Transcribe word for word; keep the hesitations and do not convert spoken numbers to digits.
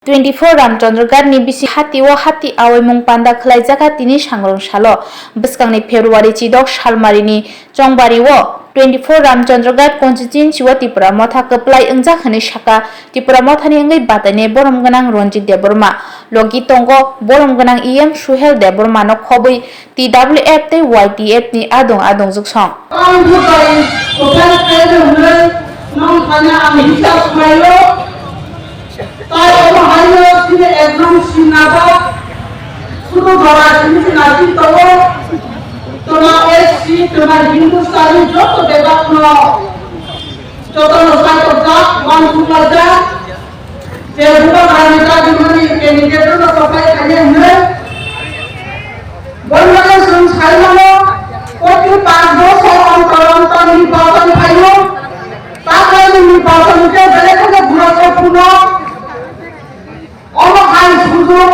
twenty four Ramchandra Ghat ni bisi hati o hati awaimung panda khwlaijak kha tini sangrong salo. Bwskangni February chidok salmari ni chongbari o twenty four Ramchandra Ghat constituency o Tipra Motha kwplai wngjak hwnwi sakha Tipra Mothani wngwi batainai borom gwnang Ranjit Debbarma. Logi tongo borom gwnang E M Suhel Debbarma no khobwi T W F tei Y T F ni adung adung juksong. Ang bubai kothai khairokno nong thani ang hisab khlaio. Tai omo haino chini ekdom sinaba, sudu jora chini sinasi tongo. Toma S C, toma Hindustani joto bebakno jotono saitokjak, uansukjak. Je bubagrani dagimani candidate-no kothai khaina hwnwi Bondwale chwng sai mano, proti panch bosor ontor ontor nirbachon phaio. Takhai ni nirbachon hwnkhe belai kheno bwrwksa phunuk. Omo hai sujok